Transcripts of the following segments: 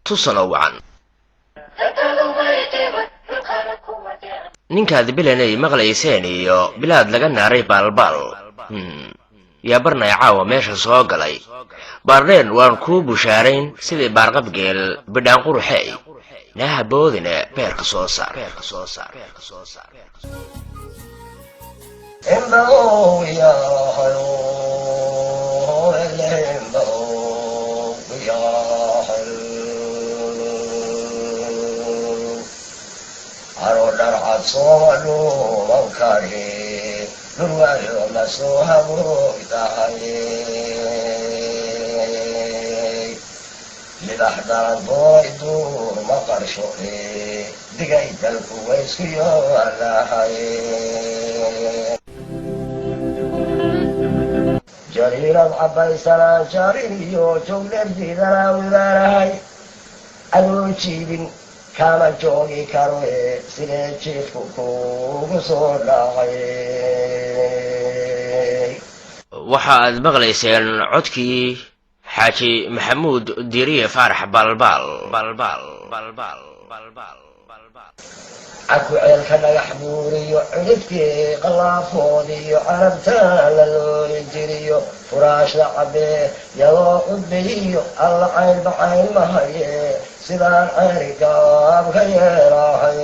Tusalo wacan. Ninkaad bilanay maqlayseen iyo bilaad laga naaray baalbaal yaa barnay caawa meesha soo galay. Baardheen waan kuu bushaarayn sidii baarqabgeel bidhaan quruxey naaha boodine beerka soo saar. Jariirad cabaysanaa jaariyo jogdherdiidanaa wibaanahay adoo jiibin kama joogi karo ee sidee jiifku kuugu soo dhacay. Waxa aad maqlayseen codkii Xaaji Maxamuud Diiriye Faarax Baalbaal Baalbaal Baalbaal Baalbaal. Caku ceelka dhagax buuriyo cidhibkii qalaafoodiyo carabtaa la looli jiriyo furaashda cabee yadoo cudbiyiyo alla caynba cayn mahaye sidaan ceyri gaab ka yeelahay.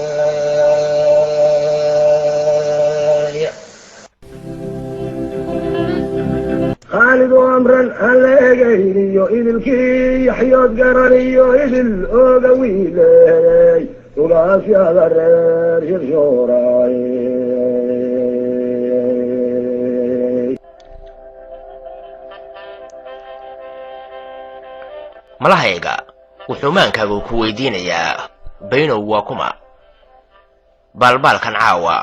Khaalid oo amran aan la egayniyo idilkii yaxyood garaniyo idil ooga wiiley ugaasyada reer shirshooray. Malahayga wuxuu maankaagu ku weydiinayaa, baynow waa kuma baalbaalkan caawa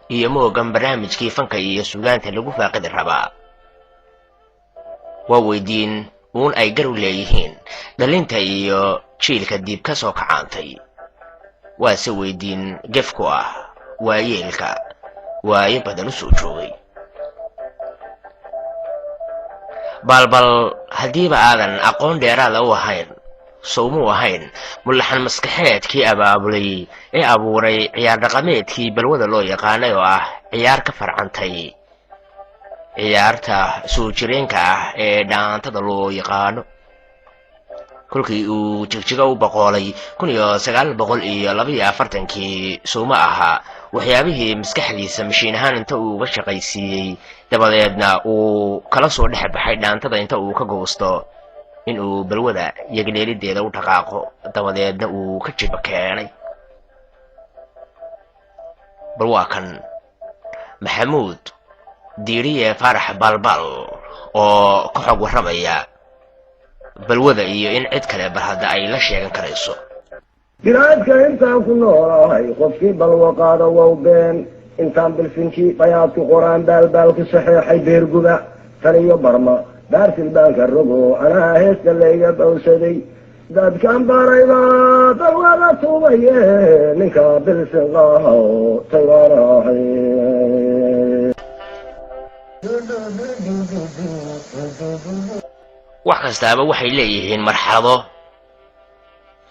iyo moogan barnaamijkii fanka iyo sugaanta lagu faaqidi rabaa? Waa weydiin uun ay gar u leeyihiin dhalinta iyo jiilka dib ka soo kacaantay, waase weydiin gef ku ah waayeelka waayo badan u soo joogay. Baalbal haddiiba aadan aqoon dheeraada u ahayn, sowmuu ahayn mulaxan maskaxeedkii abaabulay ee abuuray ciyaar dhaqameedkii balwada loo yaqaanay oo ah ciyaar ka farcantay ciyaarta soo jireenka ah ee dhaantada loo yaqaano? Kolkii uu Jigjiga u boqoolay 1942-kii, sowma ahaa waxyaabihii maskaxdiisa mashiin ahaan inta uu uga shaqaysiiyey, dabadeedna uu kala soo dhex baxay dhaantada inta uu ka goosto in uu balwada yagleelideeda u dhaqaaqo, dabadeedna uu ka jiba keenay? Bal waa kan Maxamuud Diiriye Faarax Baalbaal oo ka xog warramaya balwada iyo in cid kale bal hadda ay la sheegan karayso. Bilaadka intaan ku noolahay qofkii balwa qaada wow been intaan bilfinkii bayaadku qoraan baalbaalku saxeexay beerguba tan iyo barma baartil baanka rogo anaa heesta layga bawsaday dadkan barayba balwada tuubaye ninka bilsin qaaho taywaanahay. Wax kastaaba waxay leeyihiin marxalado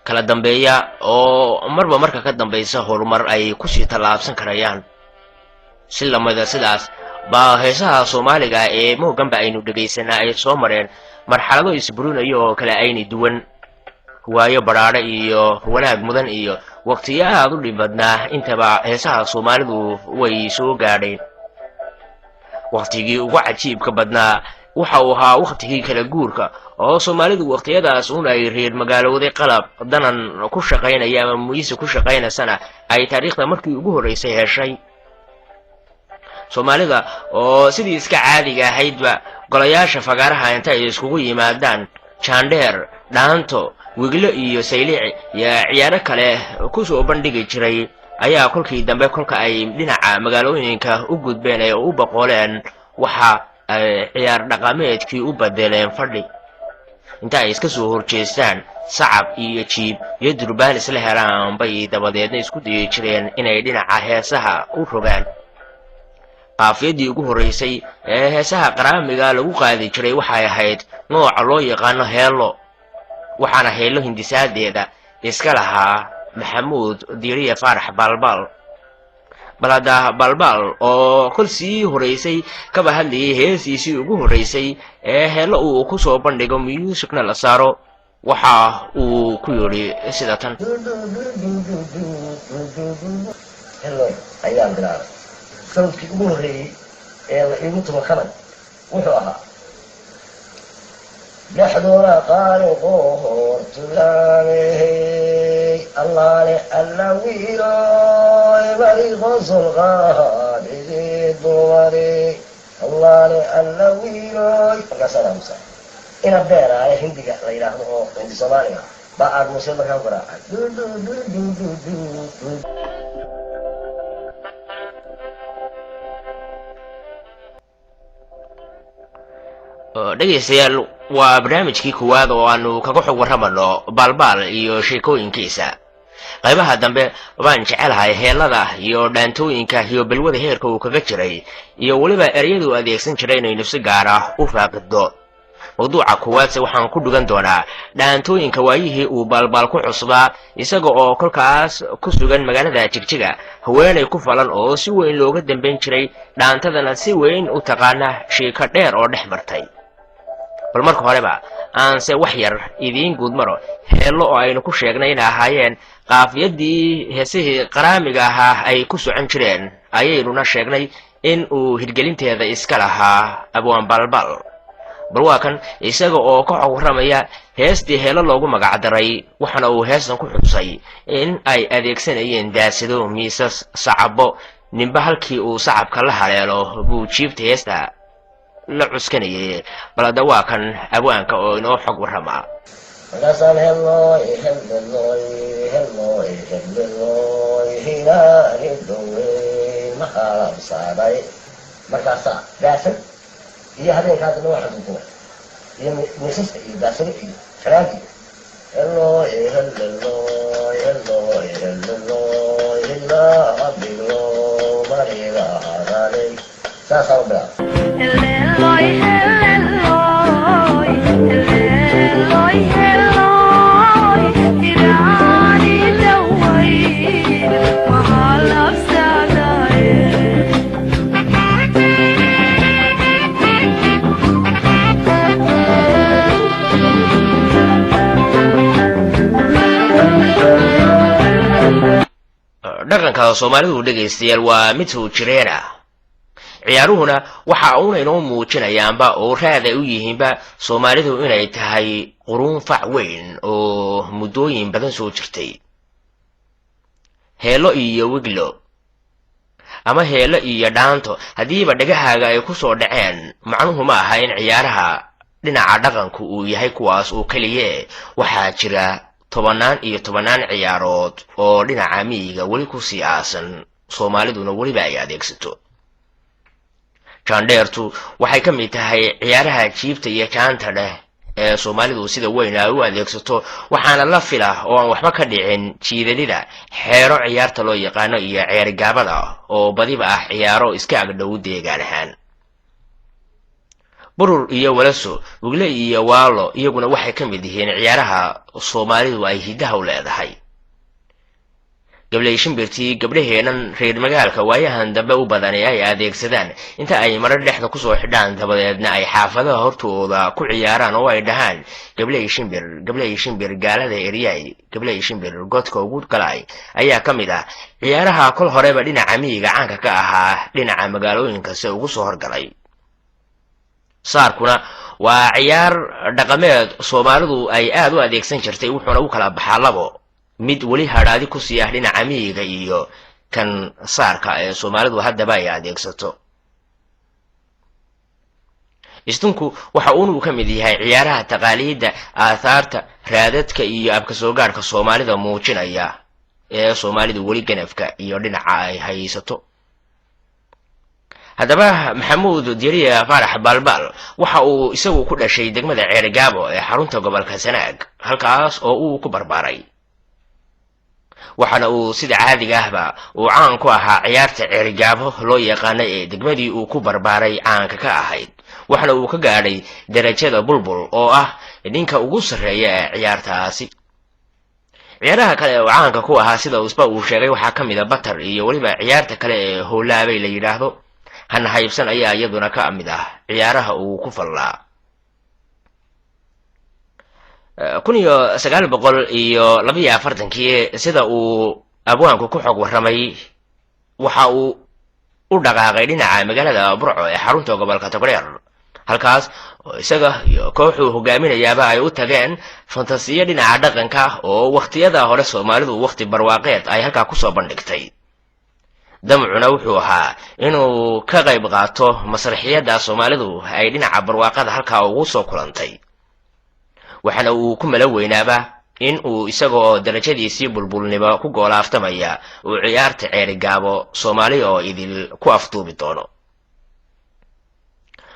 kala dambeeya oo marba marka ka dambaysa horumar ay kusii tallaabsan karayaan. Si lamida sidaas baa heesaha Soomaaliga ee mooganba aynu dhegaysanaa ay soo mareen marxalado isburinayo oo kale ayni duwan, waayo badhaadhe iyo wanaag mudan iyo waqtiyo aad u dhib badnaa. Intaba heesaha Soomaalidu way soo gaadheen. Wakhtigii ugu cajiibka badnaa waxa uu ahaa wakhtigii kala guurka, oo Soomaalidu wakhtiyadaas un ay reer magaalowday qalab danan ku shaqaynaya ama muyisi ku shaqaynaysana ay taariikhda markii ugu horraysay heshay. Soomaalida oo sidii iska caadiga ahaydba golayaasha fagaaraha inta ay iskugu yimaadaan jaandheer, dhaanto, wiglo iyo saylici iyo ciyaaro kale ku soo bandhigi jiray ayaa kolkii dambe kolka ay dhinaca magaalooyinka u gudbeen ee u boqoleen waxa ay ciyaar dhaqameedkii u bedeleen fadhi inta ay iska soo horjeestaan, sacab iyo jiib iyo durbaan isla helaan bay dabadeedna isku dayi jireen inay dhinaca heesaha u rogaan. Qaafiyadii ugu horraysay ee heesaha qaraamiga lagu qaadi jiray waxay ahayd nooca loo yaqaano heello. Waxaana Heello hindisaadeeda iska lahaa Maxamuud Diiriye Faarax Baalbaal. Bal hadda Baalbaal oo kol sii horeysay kaba hadlayay heesiisii ugu horreysay ee Heello uu ku soo bandhigo, muusicna la saaro, waxa uu ku yidhi sida tan. Helloy ayaan bilaabay. Sanadkii ugu horreeyey ee la iigu tumo kaban wuxuu ahaa dhexdooda qaali qoortulaanehey, allaale alla wiiloy bari qosolqaadhidii dumari, allaale alla wiiloy. Markaasaan aamusa. Ina beeraale Hindiga la yidhaahdo oo Hindi Soomaaliga baa aamusay. Markaan garaacay du du du du du du du. Dhegaystayaal, waa barnaamijkii koowaad oo aanu kaga xog warramano Baalbaal iyo sheekooyinkiisa. Qaybaha dambe baan jecelahay heellada iyo dhaantooyinka iyo balwada heerka uu kaga jiray iyo weliba ereyadu adeegsan jiray inaynu si gaar ah u faaqiddo. Mawduuca koowaadse waxaan ku dhugan doonaa dhaantooyinka waayihii uu Baalbaal ku cusbaa, isaga oo kolkaas ku sugan magaalada Jigjiga, haweenay ku falan oo si weyn looga dambayn jiray, dhaantadana si weyn u taqaana, sheeko dheer oo dhex martay. Bal marka horeba aanse wax yar idiin guudmaro Heello oo aynu ku sheegnay inay ahaayeen qaafiyadii heesihii qaraamiga ahaa ay ku socon jireen, ayaynuna sheegnay in uu hirgelinteeda iska lahaa abwaan Baalbaal. Bal waa kan isaga oo ka xog warramaya heestii Heello loogu magacdaray, waxaana uu heestan ku xusay in ay adeegsanayeen daasado, miisas, sacabo, ninba halkii uu sacabka la haleelo buu jiibta heesta la cuskanayay. Bal hadda waa kan abwaanka oo inoo xog warramaa. Markaasaan helloy helleloy helloy helleloy hilaani dhoweyn maxaalabsaaday. Markaasaa daasad iyo habeenkaa dambe waxaan tuntumay iyo miisaska iyo daasado iyo fanaanki, helloy helleloy helloy helleloy hilaa mariga hadalay. Saasaa u bilaabay. Heleloi, heleloi, heleloi, heloi, irani dawayn, mahalabsadaye. Dhaqanka Soomaalidu, dhegaystayaal, waa mid soo jireen ah. Ciyaaruhuna waxa uuna inoo muujinayaanba oo raad ay u yihiinba Soomaalidu inay tahay quruun fac weyn oo muddooyin badan soo jirtay. Heello iyo wiglo ama heello iyo dhaanto haddiiba dhegahaaga ay ku soo dhaceen, macnuhu ma aha in ciyaaraha dhinaca dhaqanku uu yahay kuwaas oo keliye. Waxaa jira tobannaan iyo tobannaan ciyaarood oo dhinaca miyiga weli ku sii aasan, Soomaaliduna weliba ay adeegsato. Jaandheertu waxay ka mid tahay ciyaaraha jiibta iyo jaanta dheh ee Soomaalidu sida weyn ay u adeegsato, waxaana la fila oo aan waxba ka dhicin jiidalida xeero ciyaarta loo yaqaano iyo ceerigaabada oo badiba ah ciyaaro iska agdhow deegaan ahaan. Burur iyo walaso, wigle iyo waalo iyaguna waxay ka mid yihiin ciyaaraha Soomaalidu ay hiddaha u leedahay. Gabley shimbirtii gabdhaheennan reer magaalka waayahan dambe u badani ay adeegsadaan inta ay marar dhexda kusoo xidhaan, dabadeedna ay xaafadaha hortooda ku ciyaaraan oo ay dhahaan: "Gabley shimbir, gabley shimbir, gaalada eryaay, gabley shimbir, godka ugu galaay," ayaa ka mid ah ciyaaraha kol horeba dhinaca miyiga caanka ka ahaa, dhinaca magaalooyinkase ugu soo horgalay. Saarkuna waa ciyaar dhaqameed Soomaalidu ay aada u adeegsan jirtay, wuxuuna u kala baxaa labo: mid weli hadhaadi kusii ah dhinaca miyiga iyo kan saarka ee Soomaalidu haddaba ay adeegsato. Istunku waxa uunuu ka mid yahay ciyaaraha taqaaliidda, aathaarta, raadadka iyo abka soo gaadhka Soomaalida muujinaya ee Soomaalidu weli ganafka iyo dhinaca ay haysato. Haddaba Maxamuud Diiriye Faarax Baalbaal waxa uu isagu ku dhashay degmada Ceerigaabo ee xarunta gobolka Sanaag, halkaas oo uu ku barbaaray, waxaana uu sida caadiga ahba uu caan ku ahaa ciyaarta Ceerigaabo loo yaqaanay ee degmadii uu ku barbaaray caanka ka ahayd, waxaana uu ka gaadhay darajada bulbul oo ah Ninka ugu sarreeya ee ciyaartaasi. Ciyaaraha kale oo caanka ku ahaa, sida usba uu sheegay, waxaa ka mid a batar iyo weliba ciyaarta kale ee hoolaabay la yidhaahdo. Hana haybsan ayaa iyaduna ka mid ah ciyaaraha uu ku fallaa. 1942-kii, sida uu abwaanku ku xog warramay, waxa uu u dhaqaaqay dhinaca magaalada Burco ee xarunta gobolka Togdheer, halkaas oo isaga iyo kooxuu hogaaminayaaba ay u tageen fantasiyo dhinaca dhaqanka oo wakhtiyada hore Soomaalidu wakhti barwaaqeed ay halkaa kusoo bandhigtay. Damcuna wuxuu ahaa inuu ka qayb qaato masraxiyadda Soomaalidu ay dhinaca barwaaqada halkaa ugu soo kulantay, waxaana uu ku malo weynaaba in uu isagoo darajadiisii bulbulnimo ku goolaaftamaya uu ciyaarta Ceerigaabo Soomaali oo idil ku afduubi doono.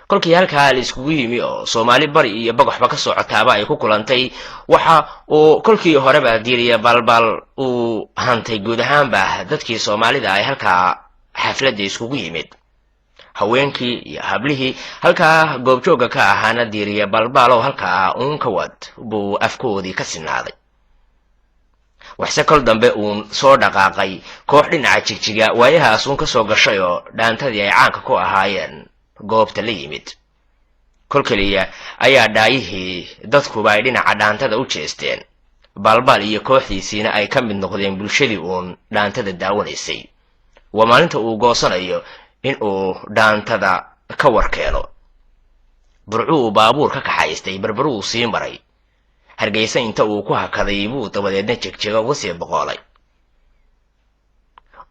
Kolkii halkaa la iskugu yimi oo Soomaali bari iyo bogoxba ka socotaaba ay ku kulantay, waxa uu kolkii horeba Diiriya Baalbaal uu hantay guud ahaanba dadkii Soomaalida ay halkaa xafladda iskugu yimid. Haweenkii iyo hablihii halkaa goobjoogga ka ahaana "Diiriya Baalbaal oo halkaa uun ka wad" buu afkoodii ka sinaaday. Waxse kol dambe uun soo dhaqaaqay koox dhinaca Jigjiga waayahaas uun ka soo gashay oo dhaantadii ay caanka ku ahaayeen goobta la yimid. Kol keliya ayaa dhaayihii dadkuba ay dhinaca dhaantada u jeesteen, Baalbaal iyo kooxdiisiina ay ka mid noqdeen bulshadii uun dhaantada daawanaysay. Waa maalinta uu goosanayo in uu dhaantada ka war keeno. Burcuu baabuur ka kaxaystay, Berberuu sii maray, Hargeysa inta uu ku hakaday buu dabadeedna Jegjaga uga sii boqoolay.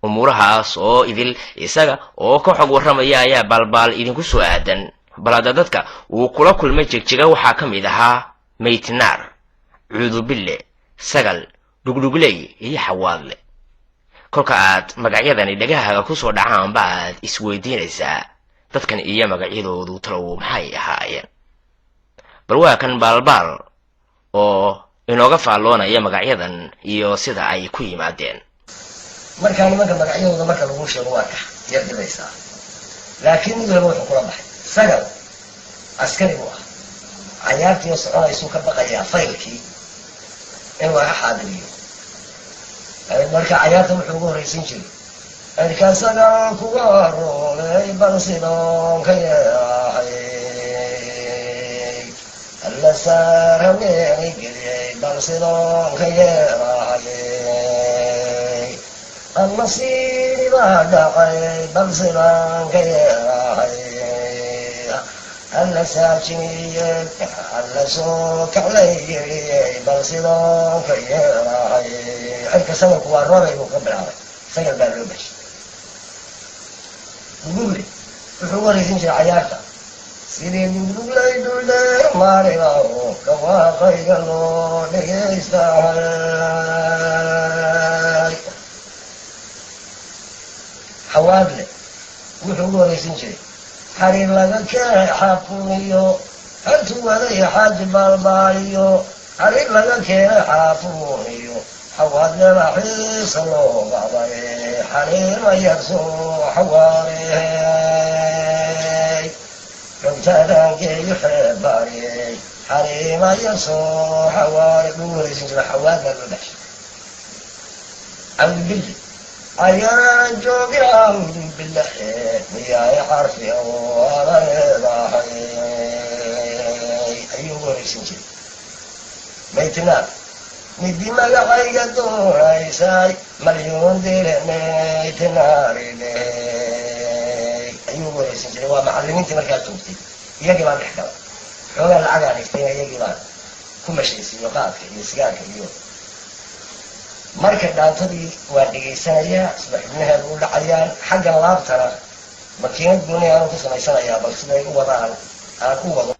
Umuurahaas oo idil isaga oo ka xog warramaya ayaa Baalbaal idinku soo aadan. Bal hadda dadka uu kula kulmay Jegjiga waxaa ka mid ahaa Maytinaar, Cuudubille, Sagal, Dhugdhugley iyo Xawaadle. Kolka aad magacyadani dhegahaaga ku soo dhacaan baad isweydiinaysaa, dadkan iyo magacyadoodu talow maxay ahaayeen? Bal waa kan Baalbaal oo inooga faalloonaya magacyadan iyo sida ay ku yimaadeen. Markaa nimanka magacyadooda marka lagu sheego waa ka yar dhibaysaa, laakiin mid walba wuxuu kula baxay. Sagal askari buu ah, cayaartiio soconaysuu ka baqayaa faylkii in laga xaadiriyo. Marka cayaarta wuxuu ugu horraysiin jiray "Cirka sagal kuga rooley, bal sidoon ka yeehay, Alla saarameeni geliyey, bal sidoon ka yeelahay, Alla siini baa dhacay, bal sidaan ka yeelahay, Alla saajiyey, Alla soo kaclaygeliyey, bal sidoon ka yeelahay." Cirka sagalku waa roobay buu ka bilaabay, sagal baa loo bashay. Dhugugle wuxuu ugu horraysiin jiray cayaarta "Sidii dhugdhuglay dhuldheer maariba dhawaaqayga loo dhegaystahay." Xawaadle wuxuu ugu horraysiin jiray "Xariir laga keenay Xaafuniyo hartuwaday Xaaji Baalbaaliyo, xariir laga keenay Xaafuuniyo Xawaadleba xiisa loo qabay, xariir yarsoo xawaarey, rogtadangeeyo xeebarey, xariima yarsoo xawaare" buu ugu horraysiin jiray. Xawaadlaa loo dhashay. Cabdibili "Ayaraan joogi cawdubilahe, miyaay xarfi oo ada leedahay" ayuu ugu horraysiin jiray. Maytinaar "Midi magacayga doonaysay, malyuun dire maytinaaride" ayuu ugu horraysiin jiray. Waa macalimiintii markaa joogtay, iyagii baa dhex gala, xoogaa lacagaa dhigtayna iyagii baa ku mashaysiiyo qaadka iyo sigaarka. Iyo marka dhaantadii waa dhegaysanayaa sida xubnaheedu u dhacayaan, xagga laabtana makiinad gooni aanu ku samaysanayaa, bal siday u wadaan aan u wado.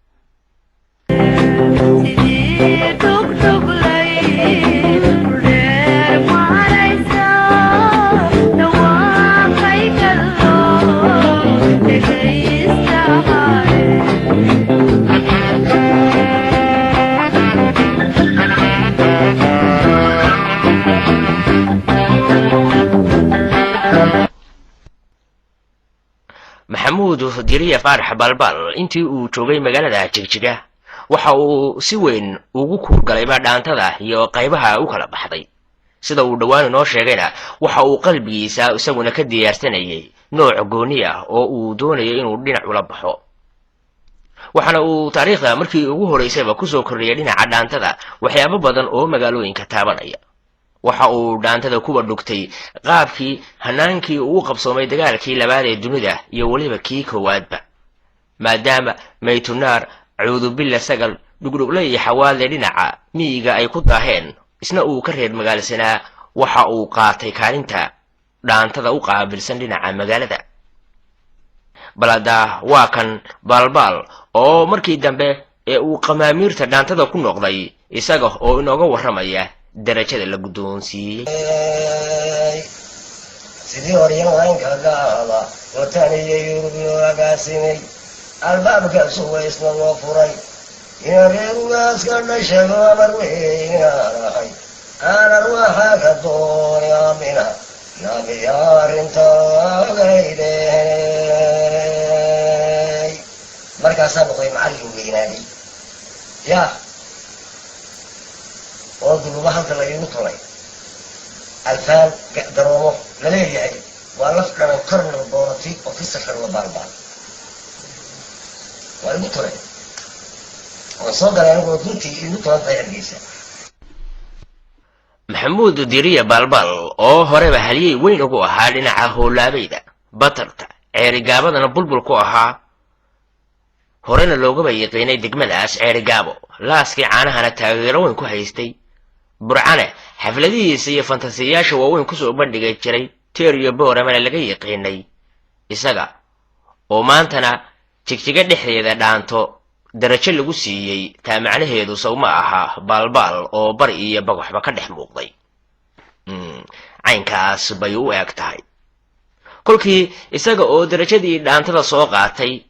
Sidii dhugdhuglay dhuldheer maraysa, dhawaaqayga loo dhegaystahay. Maxamuud Diriya Faarax Baalbaal intii uu joogay magaalada Jigjiga Waxa uu si weyn ugu kuurgalayba dhaantada iyo qaybaha u kala baxday. Sida uu dhowaan inoo sheegayna, waxa uu qalbigiisa isaguna ka diyaarsanayay nooc gooni ah oo uu doonayo inuu dhinac ula baxo. Waxaana uu taariikhda markii ugu horeysayba kusoo kordhiyay dhinaca dhaantada waxyaabo badan oo magaalooyinka taabanaya. Waxa uu dhaantada kuwa dhugtay qaabkii hanaankii uu qabsoomay dagaalkii labaad ee dunida iyo weliba kii koowaadba, maadaama Maytunaar, Cuudubilla, Sagal, Dhugdhugle iyo Xawaadle dhinaca miyiga ay ku daaheen, isna uu ka reer magaalsanaa. Waxa uu qaatay kaalinta dhaantada u qaabilsan dhinaca magaalada. Balada waa kan Baalbaal oo markii dambe ee uu qamaamiirta dhaantada ku noqday, isaga oo inooga warramaya darajada la guddoonsiiyey. Sidii horyaanka gaaba wataniyo Yurub loo agaasimay, albaabka Suwaysna loo furay, inaan reerugaaska dhashago amar weynaan ahay, aanan waxaa ka doonyaamina nabiya arrintaagayde. Markaasaa noqday macallin weynaaday ya oo duluba halka la iigu tolay, alfaan daroomo laleeyahay, waa laf dhanan cornel boorati officer la Baalbaal waa igu tolay. Waan soo galay anigoo duntii iigu tolan tahay Hargeysa. Maxamuud Diriya Baalbaal oo horeba halyey weyn ugu ahaa dhinaca hoolaabayda batarta Ceerigaabadana bulbul ku ahaa, horena loogaba yiqiinay degmadaas Ceerigaabo, laaskii caanahana taageero weyn ku haystay, Burcane xafladihiisa iyo fantasiyayaasha waaweyn kusoo bandhigi jiray, Teer iyo Booramana laga yiqiinay, isaga oo maantana Jigjiga dhexdeeda dhaanto darajo lagu siiyey, taa macnaheedu sow ma aha Baalbaal oo bari iyo bagoxba ka dhex muuqday? Caynkaas bay u eg tahay. Kolkii isaga oo darajadii dhaantada soo qaatay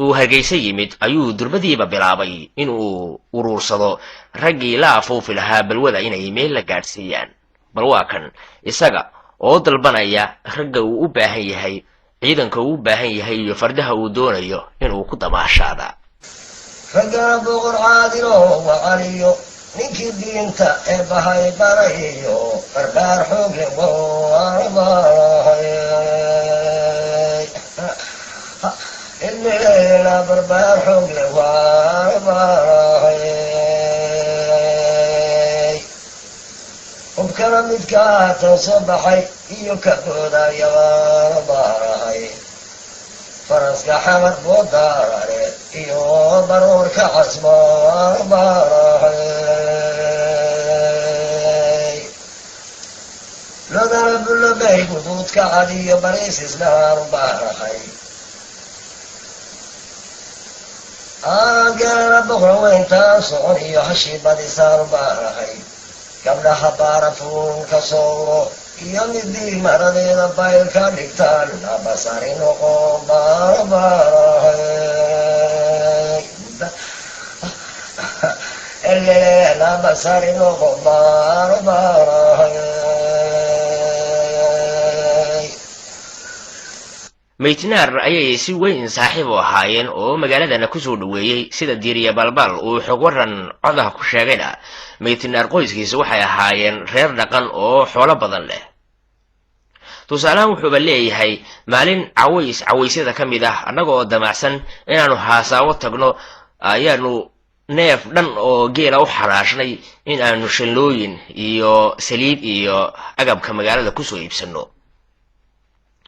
uu Hargeysa yimid, ayuu durbadiiba bilaabay inuu uruursado raggii la afuufi lahaa balwada inay meel la gaadhsiiyaan. Bal waa kan isaga oo dalbanaya ragga uu u baahan yahay, ciidanka uu u baahan yahay iyo fardaha uu doonayo inuu ku damaashaada. Raggana boqor caadilo wacaliyo, ninkii diinta ee bahay barayo, barbaar xoogle waanabahay ilmileena, barbaar xoogle waanabahay. Hubkana midkaa tan soo baxay iyo ka boodaya waana baarahay, faraska Xamar boodaarare iyo baroorka casbaan baarahay, lodana bulobay guduudka cad iyo bariis isdhaanu baarahay, aangalana boqor weyntaan socon iyo hashii badisaanu baarahay, gabdhaha baarafuun ka sowro iyo midii maradeeda bayl ka dhigtaan abasari noqon baarabaarahay, elabasari noqon baarabaarahay. Maytinaar ayay si weyn saaxiib u ahaayeen oo magaaladana kusoo dhoweeyey. Sida Diiriya Baalbaal uu xog waran codaha ku sheegayna, Maytinaar qoyskiisa waxay ahaayeen reer dhaqan oo xoolo badan leh. Tusaalahaan wuxuuba leeyahay, maalin caways cawaysyada ka mid ah, annaga oo damacsan inaannu haasaawo tagno, ayaanu neef dhan oo geela u xaraashnay in aanu shanlooyin iyo saliid iyo agabka magaalada kusoo iibsanno.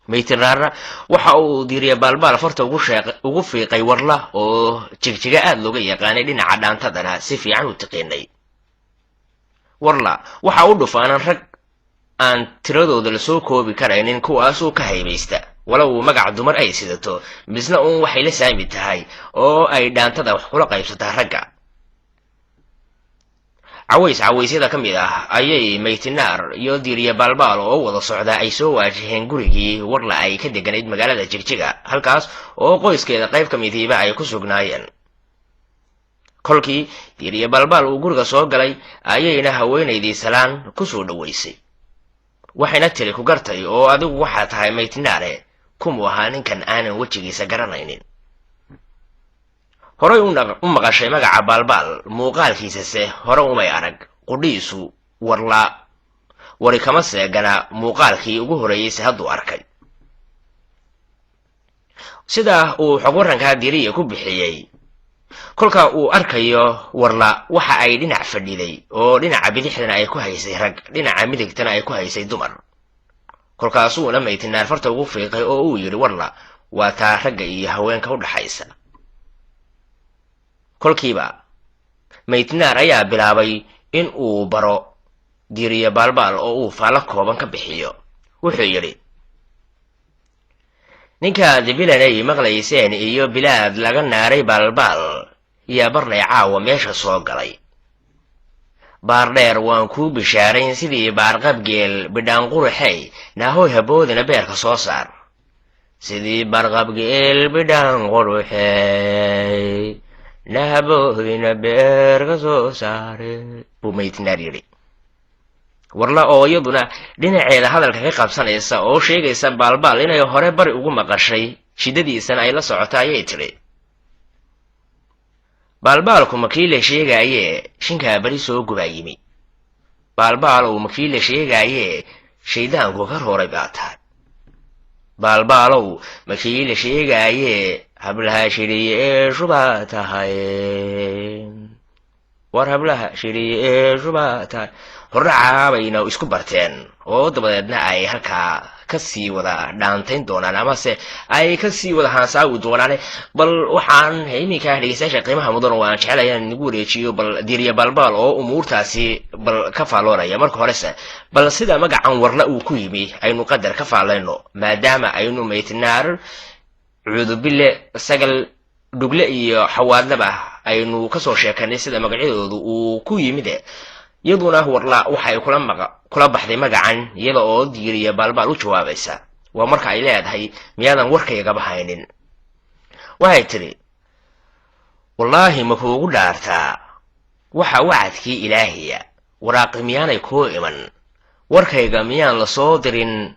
Maytinaarna waxa uu Diiriya Baalbaal farta ugu fiiqay Warla oo Jigjiga aada looga yaqaanay, dhinaca dhaantadana si fiican u tiqiinay. Warla waxa u dhufaanan rag aan tiradooda lasoo koobi karaynin, kuwaasoo ka haybaysta, walow magac dumar ay sidato, misna uun waxay la saami tahay oo ay dhaantada wax kula qaybsataa ragga. Caways cawaysyada ka mid ah ayay Maytinaar iyo Diiriya Baalbaal oo wada socda ay soo waajaheen gurigii Warla ay ka deganayd magaalada Jigjiga, halkaas oo qoyskeeda qayb ka midiiba ay ku sugnaayeen. Kolkii Diiriya Baalbaal uu guriga soo galay ayayna haweenaydii salaan ku soo dhoweysay, waxayna tiri, "Ku gartay oo adigu waxaa tahay Maytinaare, kumuu ahaa ninkan aanan wejigiisa garanaynin?" Horay u maqashay magaca Baalbaal, muuqaalkiisase hore umay arag. Qudhiisu Warla wari kama seegana muuqaalkii ugu horreeyeyse hadduu arkay. Sida uu xog warrankaa Diiriya ku bixiyey, kolka uu arkayo Warla, waxa ay dhinac fadhiday oo dhinaca bidixdana ay ku haysay rag, dhinaca midigtana ay ku haysay dumar. Kolkaasuuna Maytinaar farta ugu fiiqay oo uu yidhi: "Warla waa taa ragga iyo haweenka u dhaxaysa." Kolkiiba Maytinaar ayaa bilaabay in uu baro Diiriya Baalbaal oo uu faallo kooban ka bixiyo. Wuxuu yidhi: "Ninkaad bilanay maqlayseen iyo bilaad laga naaray Baalbaal yaa barlay caawa meesha soo galay. Baardheer waan kuu bishaarayn sidii baarqabgeel bidhaan quruxey, naahoy haboodina beerka soo saar. Sidii baarqabgeel bidhaan quruxey, nahaboodina beerka soo saare," buu Maytinaar yidhi. Warla oo iyaduna dhinaceeda hadalka ka qabsanaysa oo sheegaysa Baalbaal inay hore bari ugu maqashay, shiddadiisana ay la socoto, ayay tidhi: "Baalbaalku makii la sheegaayee shinkaa beri soo gubaa yimi? Baalbaalow makii la sheegaayee shayddaanku ka rooray baa tahay? Baalbaalow makii la sheegaayee hablaha shiriye ee shubaa tahay? War hablaha shiriye ee shubaa tahay." Hordhacaa bayna isku barteen oo dabadeedna ay halkaa ka sii wada dhaantayn doonaan amase ay ka sii wada haansaawi doonaane. Bal waxaan iminka, dhegeystayaasha qiimaha mudan, oo aan jecelahay inaan inagu wareejiyo bal Diiriya Baalbaal oo umuurtaasi bal ka faalloonaya. Marka horese bal sida magacan Warla uu ku yimi aynu qadar ka faallayno, maadaama aynu Maytinaar, Cuudubile, Sagal Dhugle iyo Xawaadlaba aynu kasoo sheekanay sida magacyadoodu uu ku yimid. Iyaduna Warla waxay kula baxday magacan iyada oo Diiriya Baalbaal u jawaabaysa. Waa marka ay leedahay: "Miyaadan warkaygaba haynin?" Waxay tidhi: "Wallaahi ma kuugu dhaartaa waxa wacadkii Ilaahiya? Waraaqi miyaanay kuu iman? Warkayga miyaan la soo dirin?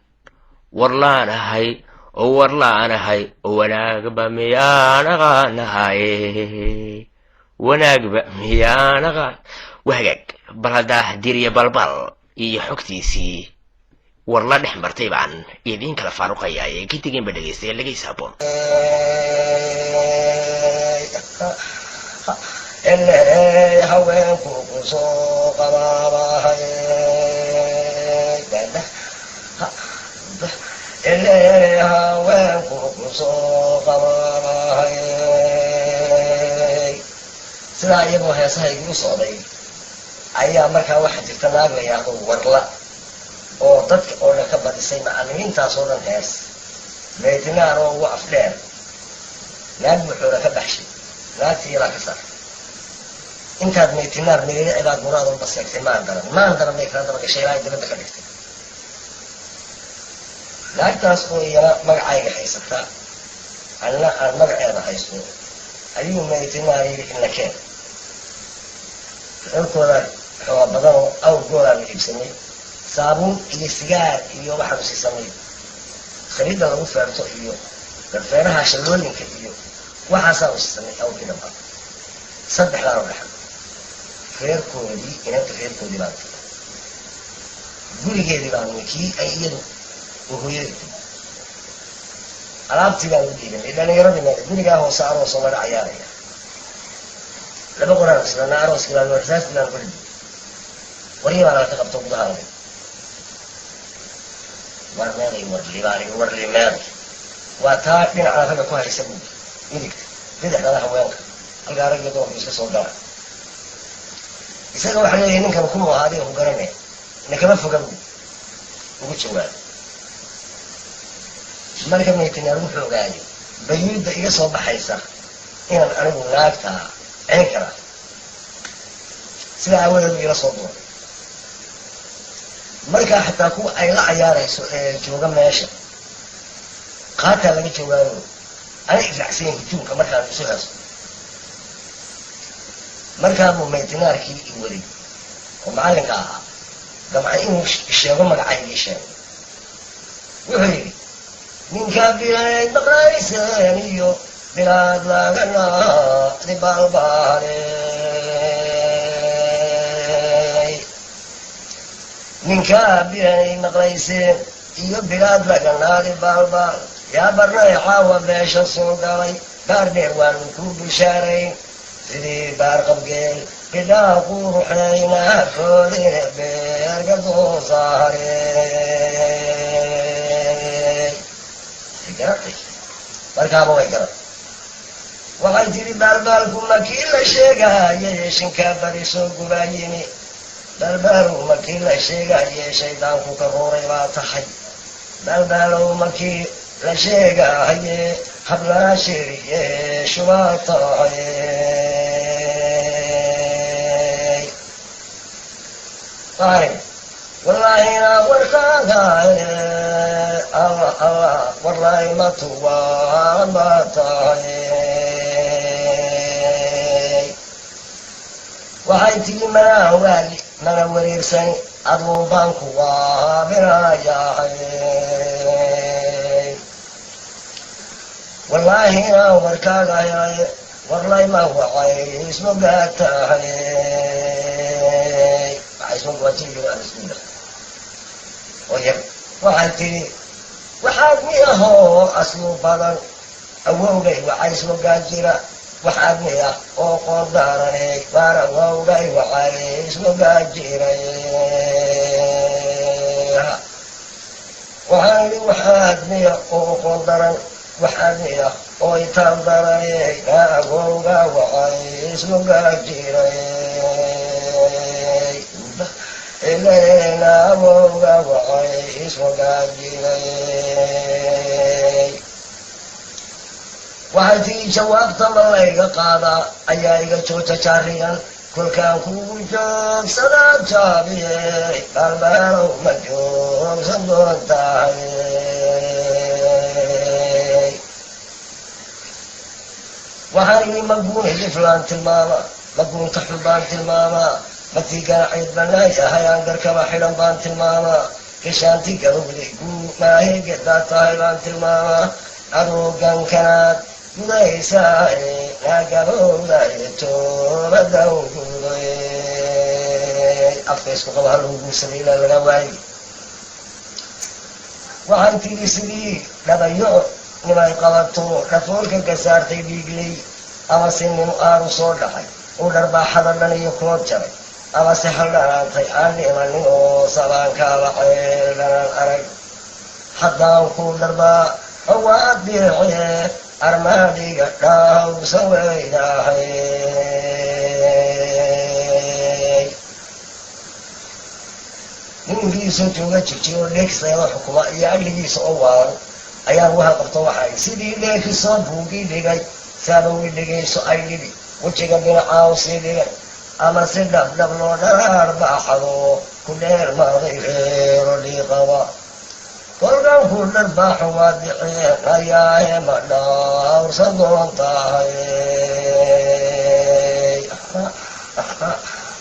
Warlaan ahay oo warlaan ahay oo wanaagba miyaan aqaanahay? Wanaagba miyaan aqaan?" Wahagaag, bal haddaa Diiriya Balbal iyo xogtiisii Warla dhex martay baan idiin kala faaruqayaa ee gidiginba dhegaystayaal dhegaysa haboon. Ilay haweenku kusoo qabaabahay, ilay haweenku kusoo qabaabahay. Sidaa iyagoo heesahaygii u socday ayaa markaa waxaa jirta naag la yidhaahdo Warla oo dadka oo dhan ka badisay, macallimiintaas oo dhan hees, Maytinaar oo ugu afdheer. Naag wuxuuna ka baxshay naagtii ilaa ka sar intaad Maytinaar meele cibaad muraad walba seegtay. Maan daran, maan daran bay kala daba gashay ilaa ay dabadda ka dhigtay. Naagtaas oo iyana magacayga haysata, anna aan magaceeda haysto, ayuu Maytinaar yidhi: "Ina keen." Xolkooda xooga badanoo awrgoodaanu iibsanay, saabuun iyo sigaar iyo waxaanu siisanay saliidda lagu feerto iyo darfeeraha shallooyinka iyo waxaasaanu siisanay. Awrkii dhanba saddexdaanu dhexan reerkoodii, inanta reerkoodii baan tagay, gurigeedii baanu kii ay iyadu oo hooyadii timi, alaabtii baan u dhiibanay. Dhalinyaradii meel gurigaa hoose aroosoo laga cayaaraya, laba qoraan islana arooskii baan rasaastii baan ku riday, waryi baa nala ka qabto gudaha laga. "War meeday Warli?" baan igi. "Warli meeday?" Waa taa dhinacna ragga ku haysa buudi, midigta bidixdana haweenka, halkaa rag iyo dumarku iska soo gala. Isaga waxaa leeyahay: "Ninkan kumu ahaa adiga ku garanaya, nakama foga," buu ugu jawaabay. Marka Maytinaar wuxuu ogaaday bayuudda iga soo baxaysa inaan anigu naagtaa celin karaa, sidaa aawadeed uu ila soo duuray. Markaa xataa kuwa ay la cayaarayso ee jooga meesha qaataa laga jawaabo, ana israacsayen hujuumka markaan isu heeso. Markaabuu Maytinaarkii i waday oo macallinka ahaa damcay inuu sheego magacaygii sheego. Wuxuu yidhi: "Ninkaa bilayd maqlayseen iyo Bilaad laganaadi baalbaaley, ninkaa bilanay maqlayseen iyo bilaad laganaadi baalbaal yaa barnay caawa beesha soo galay. Baar dheer waanu ku bishaarayn sidii baarqabgeel bidhaa quruxayna foodine beerga soo saarey. Garatay markaaba, way garat. Waxay tidhi, baalbaalku makii la sheegaaye shinkaa bari soo gubaa yimi? Baalbaalow, makii la sheegaaye shaydaanku ka rooray baa tahay? Baalbaalow, makii la sheegaaye hablaa shiriye shubaa tahay? Qaari wallaahina warkaaga Allah Allah, warlaahi matuwaan baa tahay. Waxay tihi, manaa waali mana wareersani, aduun baan ku waabinayahay. Wallaahi inaan warkaaga helay, warlayma wacay ismogaa tahay. Waxay tihi, waxaad miyahoo aslu badan awowgay wacay ismogaa jira, waxaad miyah oo qoon daaranay waar awowgay wacay ismogaa jiray. Waxaan idhi, waxaad miya oo qoon daran, waxaad miya oo itaal daranay, maa awowga wacay ismogaa jiray, ilena awowga wacay ismogaa jiray. Waxay tii, jawaabta ma layga qaadaa ayaa iga jooja jaariyan kolkaan kugu joogsadaa jaabiye? Baalbaalow, ma joogsan doontahay? Waxaan idhi, ma guuni liflaan tilmaamaa, ma guunta xun baan tilmaamaa, matii ganaciid banaan yahay aan garkaba xidhan baan tilmaamaa, gashaanti gabowday guu maahe gedaa tahay baan tilmaamaa, aduu gankanaad gudaysaa naa gabowday toobadan guday, afka isku qaba ha lagu guursaday ilaa laga waayay. Waxay tidhi, sidii dhabayo nimay qabato dhafoolka gasaartay dhiigley, ama si nin aaru soo dhacay uu dharbaaxada dhan iyo kood jaray, ama si hal dhanaantay aan dhimanin oo sabaankaaba ceel dhanan arag, haddaan ku dharbaa waad biixee armaadhiga dhawsa weydahay. Ninkiisa jooga jirjiro dheegsayada xukuma iyo adligiisa oo waalan ayaa lagu halqabto. Waxay sidii dheekisoo buugii dhigay saabawii dhigayso ay dhibi wejiga dhinacaa sii dhigay, ama si dhabdhab loo dharaar baaxado ku dheer maaday reero dhiiqaba, kolkan ku dharbaaxo waa diceen ayaahe, ma dhawrsan doontahay?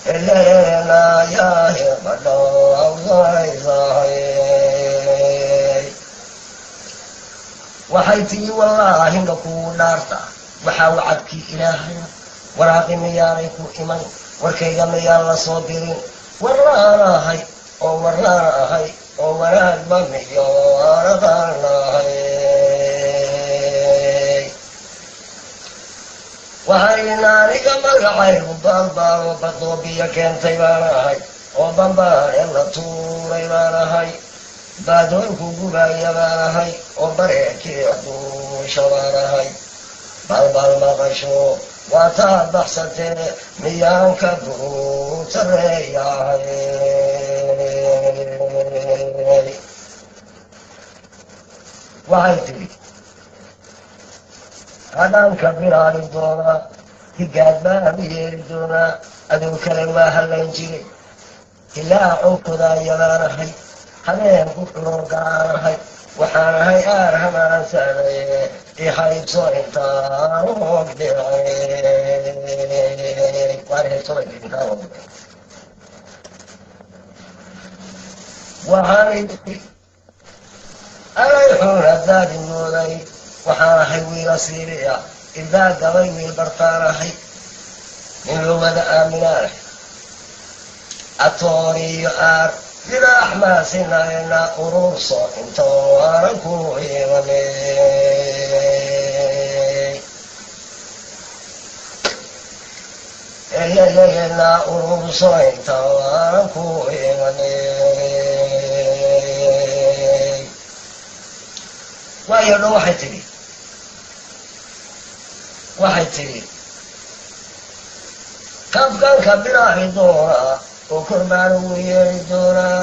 Eleenayaahe, ma dhawrsanaysahay? Waxay tihi, wallaahina kuu dhaarta waxaa wacadkii ilaahaya, waraaqi miyaanay ku iman? Warkayga miyaan la soo dirin? Warlaanahay oo warlaan ahay oo wanaagba miyoaraqaanahay. Waxayna aniga magacaygu baalbaalo badoobiya keentay baan ahay, oo bambaane la tuuray baan ahay, baadoolku gubaya baan ahay, oo bareekii duusha baan ahay. Baalbaal maqasho waa taa baxsatee, miyaanka buutareeyahay? Waxay tidhi, hadhaanka bilaabi doonaa, higaad baan u yeeli doonaa, adoo kale waa hallayn jiray, ilaa cunkodaaya baan ahay, habeenku xuroogaanahay, waxaan ahay aar hamaansaday ihaybso intaan og dhicay. Waxaan alay xun haddaad imooday, waxaan ahay wiila siiriya Ildaa gabay wiil bartaanahay, nin loo wada aaminaanah, atooriyo aar libaax maasinayna ururso intoo aanan ku imanay. Na ururso intoo aanan ku imanay. Waayo dhan waxay tidhi kafkanka bilaabi doonaa oo kor baan ugu yeeri doonaa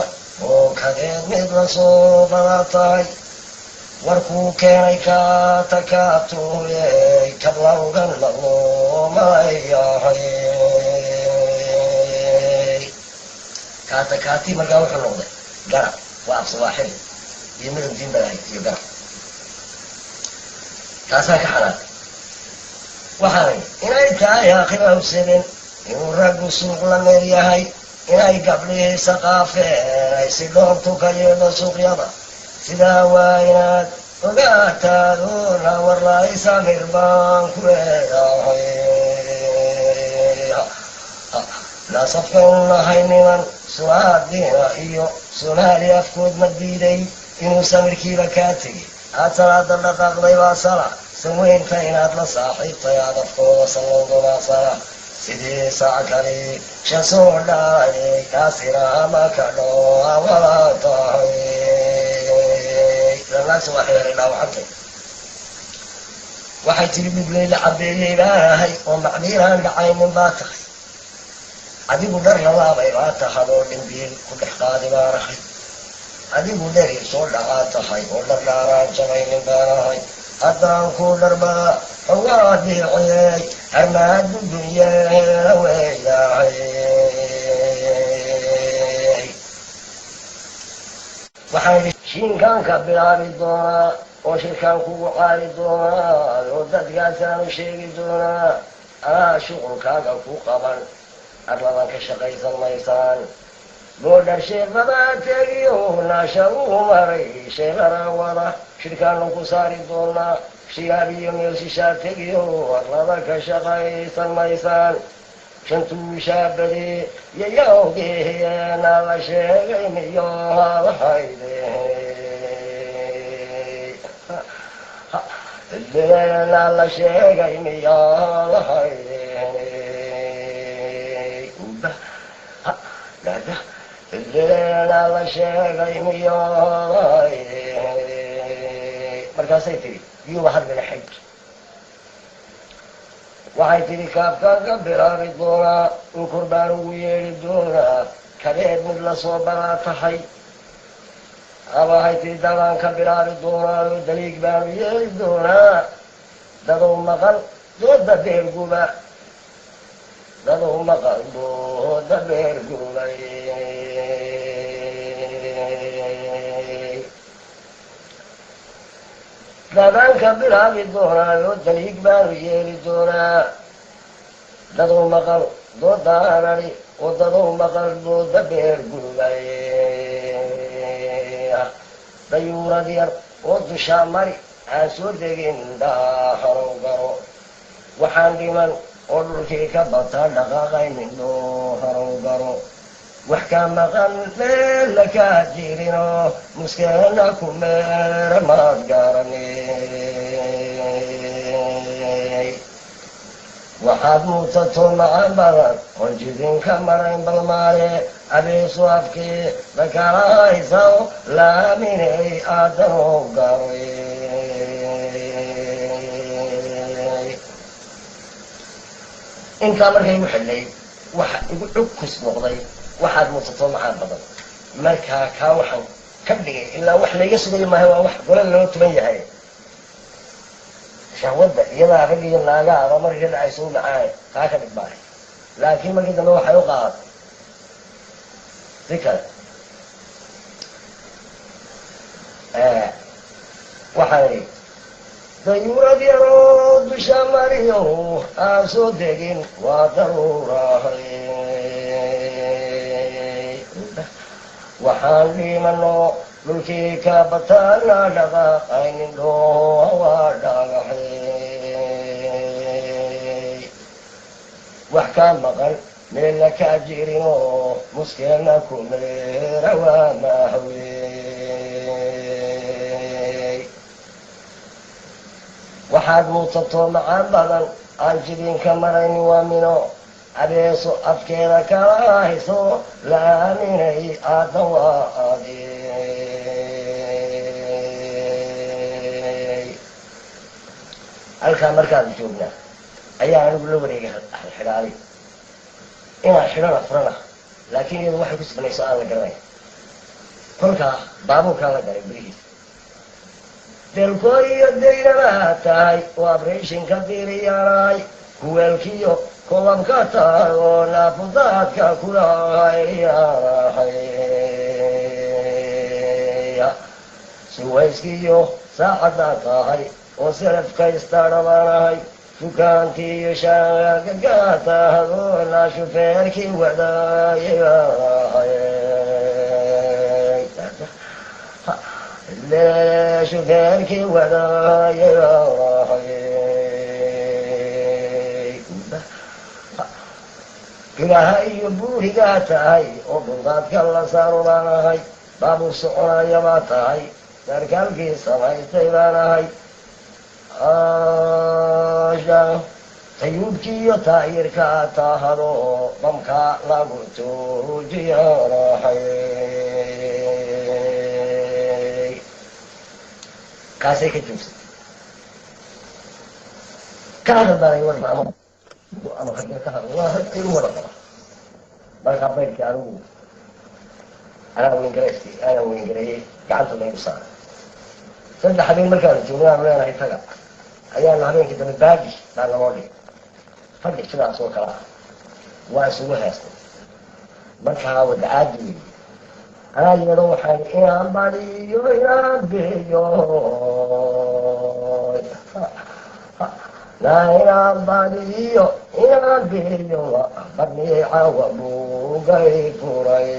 oo kadeed mid lasoo bada tahay, warkuu keenay kaata kaatuuyey kablawgan maqloomayahay. Kaata kaati markaa wuxuu noqday garab, waa af sawaaxili iyo midab diinbadahay iyo garab, taasaan ka xanaaqay. Waxaan inay tahay aakhira hubsadeen inuu raggu suuq la meel yahay, inay gabdhihii saqaafeen ay si dhoobtu ka yeedho suuqyada, sidaa waa inaad ogaataaduna warlaay samir baan ku leeyahay. Naasafkanu nahay niman sulaadiina iyo Soomaali afkood ma diiday inuu samirkiiba kaa tegey, aad salaada dhaqaaqday baa sala saweynta inaad la saaxiibtay, aad afkooda sallowdo baa sala, sidii sac kali shan soo dhacay kaasina ama ka dhowawala tahay. Dhaawacantay waxay tiri dhugley la cabeeyey baan ahay oo macmiilaan dhacaynin baa tahay, adigu dhar lalaabay baa tahad oo dhimbiil ku dhex qaadi baan ahay, adigu dheri soo dhacaa tahay oo dhar dhaaraan jabaynin baan ahay, haddaan ku dharbaa waa dhiiciyey harmaadu dunyeela weeyahay. Waxaan idhi shiinkaan ka bilaabi doonaa oo shirkaan kugu qaadi doonaa oo dadkaasaanu sheegi doonaa, anaa shuqulkaaga ku qaban, arladan ka shaqaysan maysaan, boodhar sheekabaa tegiyo naasha uu maray sheekara wada, shirkaanu ku saari doonaa, shigaab iyo meel shishaa tegiyo arlada ka shaqaysan maysaan, shantuu shaabade yayawgeena la sheegay miyo halahayde na la sheegay miyo lahayde na la sheegay miyo. Markaasay tiri biyuuba hadlina xaj. Waxay tidhi kaafkaan ka bilaabi doonaa in kor baan ugu yeedhi doonaa, kadeed mid lasoo baraa tahay, waxay tidhi dadaan ka bilaabi doonaa oo daliig baanu yeeli doonaa, dadow maqal dooda beerguba, dadow maqal dooda beergubay. Dadaan ka bilaabi doonaa oo daliig baanu yeeli doonaa, dadow maqal doodaanani oo dadow maqal dooda beergubay, dayuurad yar oo dushaa mari aan soo degin daaharow garo, waxaan dhiman oo dhulkii ka bata dhaqaaqaynin dooharow garo, wax ka maqan meella kaa jirinoo muskeena ku meera maad garanay, waxaad muutato macaan badan oon jidinka marayn balmaale abeesu afkii dakala haysaw laaminay aadanow garoy. Intaa markay igu xidhnayd waxa igu cukus noqday waxaad muutato macaan badan, markaa kaa waxaan ka dhigay ilaa wax layga sugayo maaha, waa wax gole loo tuban yahay, shahwadda iyadaa rag iyo naagaaba markay ka dhacayso u macaane kaa ka dhig maahay, laakiin markii dambe waxay u qaadatay si kale. Waxaan idhi dayuurad yaroo dusha mariyo aan soo degin waa daruurahay, waxaan dhimano dhulkii ka bataana dhaqaaqaynin dhooha waa dhagaxay. Wax kaa maqan meelna kaa jirin oo muskeena ku meera waa mahwey. Waxaad muutato macaan badan aan jidinka maraynin waa mino abeeso afkeeda kala hayso la aaminay aadna waa aadey. Halkaa markaanu joognaa ayaa anigu la wareegay xidhaalay inaan xidhana furana, laakiin iyadu waxay ku sifnayso aan la garanay. Kolkaa baabuurkaan la galay berihiisa delko iyo daynabaa tahay oo abreyshinka diiriyaanahay, kuweelkiyo kobabka tahay oo naafudaadka kulahayaanahay, suwayskiyo saacaddaa tahay oo selafka istaadhabaanahay, dukaantii iyo shaagagaa tahay oo naashufeerkii wadaayay, shufeerkii wadaayay. Ilaha iyo buurigaa tahay oo dhuldaadka la saaro baan ahay, baabuur soconaya baa tahay, sarkaalkii samaystay baan ahay, tayuubkii iyo taayirkaa tahado bamka lagu tuujiyanahay. Kaasay ka joogsatay ka hadal baan war ama ama ragga ka hadal waa rag igu wada qaba. Markaa baydkii anigu anaa weyngaraysti anaa weyngareeyey gacanta laygu saaray. 3 habeen markaanu joogna aanu leenahay taga ayaanu habeenkii dambe baagi baa naloo dhigay fadhi sidaas oo kale ah waa isugu heestay. Markaa wadacaadi weeye anaa yeedho waxaan inaan badiyo inaan bixiyo naa inaan badiyo inaan bixiyo badniyay caawa buugay furay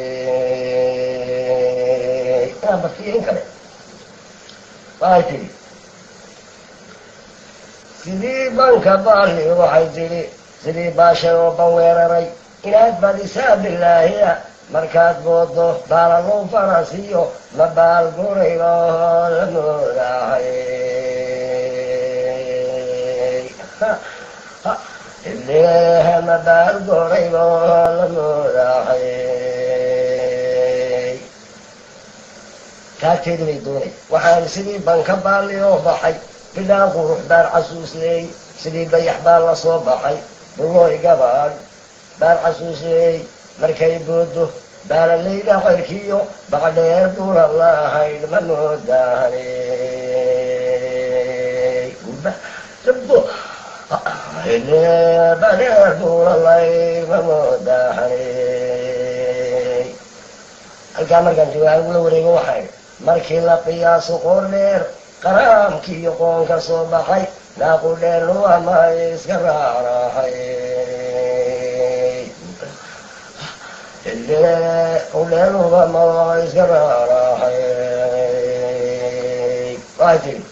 inaan basiyo in kale. Waxay tidhi sidii banka baali, waxay tidhi sidii baashay oo ban weeraray inaad badisaa bilaahiya markaad boodo baalalow farasiyo ma baalguraylo la moodahay ilehe ma baalguraylo la moodahay. Taagteedi bay doonay waxaan sidii banka baali oo baxay bidhaan qurux baar xasuusleey, sidii dayax baa la soo baxay bullooy gabaadh baar xasuusleey, markay boodo baalalayda cerkiyo baqdheer bura lahayd ma moodahaney badheer bura lahayd ma moodahaney. Halkaa markaan jooga anigu la wareego waxaa idhi markii la qiyaaso qoor dheer qaraamkii iyo qoonka soo baxay naaqu dheer luamay iska raarahay udheelubama iska raarahay. Waxay tidhi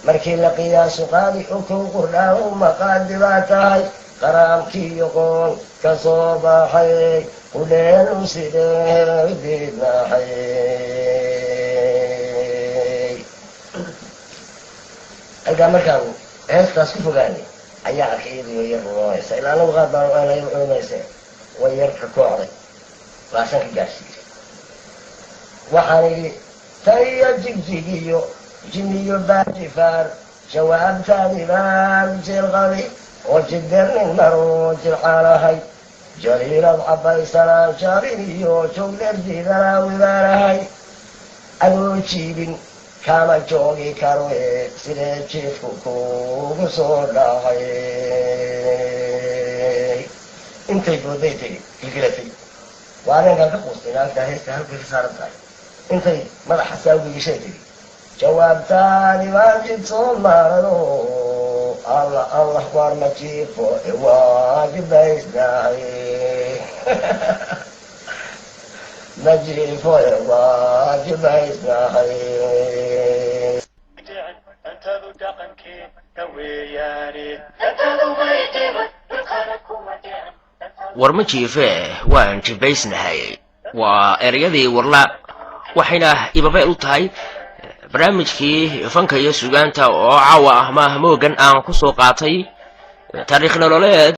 markii la qiyaaso qaadi okow qurdhaaw maqaadi baa tahay qaraamkii iyo qoon ka soo baxay qudheelu sidee diidnahay. Halkaa markaan heestaas ku fogaanay ayaa arkay iyadoo yar runoonaysa ilaa anagu qaar baan yar cunumayse way yar ka koocday waasan ka gaarsiiyey. Waxaan idhi taiyo jigjigiyo jiniyo baajifaar jawaabtaadi baan jeel qabi oo jidernin maruu jilcaanahay jaliilad cabaysanaan jarin iyo joogdheer diidanaawi baanahay adoo jiibin kama joogi karo ee sidee jiifku kugu soo dhacay. Intay booday tegi gilgilatay waa arrinkan ka quustay naagta heesta halkay ka saaran tahay intay madaxa saa ugigishay tegi jawaabtaadi baan jid soo marado allah allah waar ma jiifo waajibaysnahay ma jiifo waajibaysnahay. Cuntadu dhaqankeena weeyaane. War ma jiife, waan jibaysnahay, waa ereyadii Warla, waxayna ibabeel u tahay barnaamijkii fanka iyo sugaanta oo caawa ah maah moogan aan ku soo qaatay taariikh nololeed.